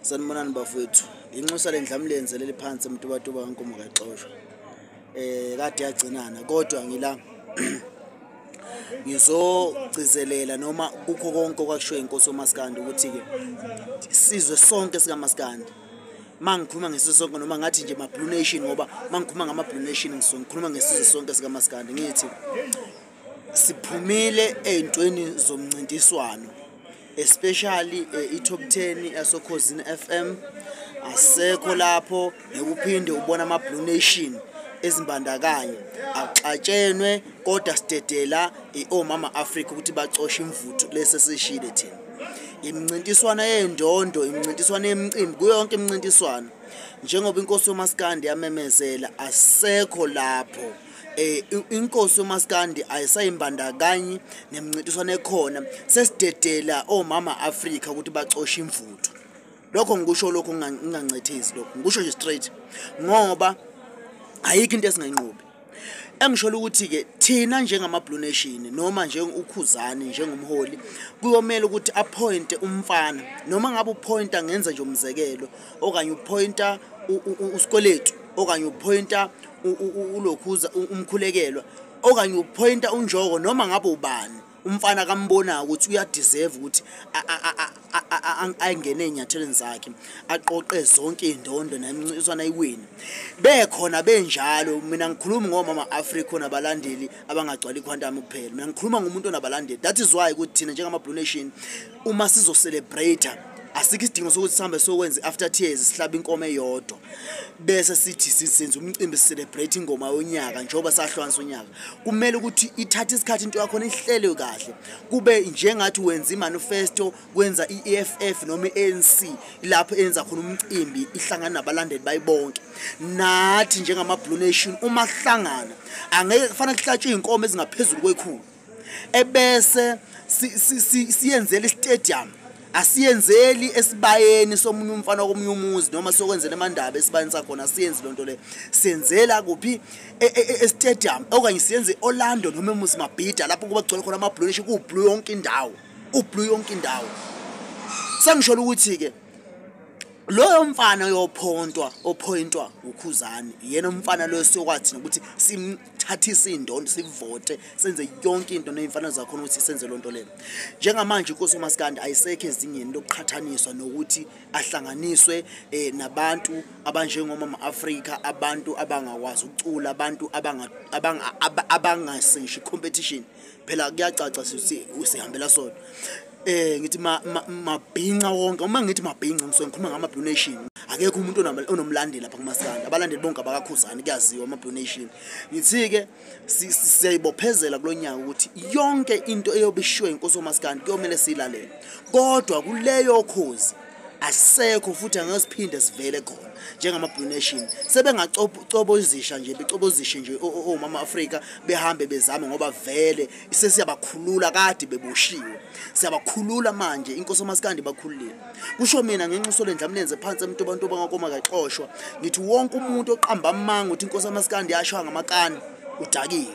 Sanibonani bafowethu, inxusa lendlamlenze leli phansi eMtubatuba kaNkomo kaXoshwa. Kade yagcinana kodwa ngila ngizogcizelela noma kukho konke okwakushiwo inkosi yomaskandi ukuthi-ke sizwe sonke sikaMaskandi. Mangikhuluma ngesizwe sonke noma ngathi nje ma-Blue Nation, ngoba mangikhuluma ngama-Blue Nation ngisuke ngikhuluma ngesizwe sonke sikaMaskandi. Ngithi siphumile ey'ntweni zomncintiswano, especially i-top 10 yasoKhozini FM asekho lapho. Ngeke uphinde ubona ama-Blue Nation ezimbandakanya axatshenwe, kodwa sidedela omama Africa ukuthi bacoshe imvuthu lesi esishile thina. Imincintiswano yendondo, imincintiswano yemicimbi, kuyo yonke imincintiswano njengoba inkosi yomaskandi yamemezela asekho lapho. Inkosi yomaskandi ayisayimbandakanyi nemincintiswano ekhona, sesidedela omama Africa ukuthi bacoshe imvuthu. Lokho ngikusho lokho ngingancethezi, lokho ngikusho nje straight ngoba ayikho into esingayinqobi. Engisholo ukuthi-ke thina njengama-Blue Nation noma uKhuzani njengomholi kuyomele ukuthi appointe umfana, noma ngabe uppointa, ngenza nje umzekelo, okanye uppointa uSikweletu, okanye uppointa ulokhuza umkhulekelwa, okanye uppointa uNjoko, noma ngabe ubani umfana kambonayo ukuthi uyadeserve ukuthi angene ey'nyathelweni zakhe, aqoqe zonke iy'ndondo nemincintiswano ayiwini bekhona benjalo. Mina ngikhuluma ngomama Africa onabalandeli abangagcwali iQuantum kuphela, mina ngikhuluma ngomuntu onabalandeli. That is why ukuthi thina njengama-Blue Nation uma sizo-celebrate asikho isidingo sokuthi sihambe sokwenza i-after tears, sihlabe inkomo eyodwa bese sithi senza umcimbi, celebrate ingoma yonyaka njengoba sahlukanisa unyaka. Kumele ukuthi ithathe isikhathi into yakhona ihlelwe kahle, kube njengathi wenza i-manifesto, kwenza i-EFF noma i-ANC lapho enza khona umcimbi, ihlangana nabalandeli bayibonke. Nathi njengama-Blue Nation uma sihlangana angeke kufanele kuhlatshwe iy'nkomo ezingaphezulu kwekhulu ebese siyenzela istadium, asiyenzeli esibayeni somunye umfana komunye umuzi noma sokwenzela emandaba esibayeni sakhona. Asiyenzi lonto le, senzela kuphi? Estadium okanye siyenze Orlando noma eMuzi Mabhida lapho kuba kugcwele khona ama-Blue Nation, kublue yonke indawo, ublue yonke indawo. Sengisholo ukuthi-ke loyo mfana oyophontwa, ophoyintwa uKhuzani, yena umfana loyo siyokwathi nokuthi simthathise indondo, sivote, senze yonke into ney'mfana zakhona ukuthi senze lonto leyo. Njengamanje inkosi uMaskandi ayisekho ezingeni lokuqhathaniswa nokuthi ahlanganiswe nabantu abanjengomama Africa, abantu abangakwazi ukucula, abantu abangasengisho i-competition. Phela kuyacaca sithi usihambela sona. Ngithi mabhinca wonke, uma ngithi mabhinca ngisuke ngikhuluma ngama Blue Nation. Akekho umuntu onomlandeli lapha kumaskandi, abalandeli bonke abakaKhuzani, kuyaziwa ama Blue Nation. Ngithi-ke siyayibophezela kulonyaka ukuthi yonke into eyobe ishiwe inkosi yomaskandi kuyomele siyilalele, kodwa kuleyo khozi asisekho futhi angeke siphinde sivele khona njengama Blue Nation. Sebengacobozisha nje, becobozishe nje omama Africa, behambe bezame ngoba vele sesiyabakhulula, kade beboshiwe, siyabakhulula manje, inkosi yomaskandi bakhululile. Kusho mina ngenxuso lendlamlenze phansi eMtubatuba ngakoma kaxoshwa, ngithi wonke umuntu oqamba amanga ukuthi inkosi yomaskandi yashaya ngamakani udakiwe.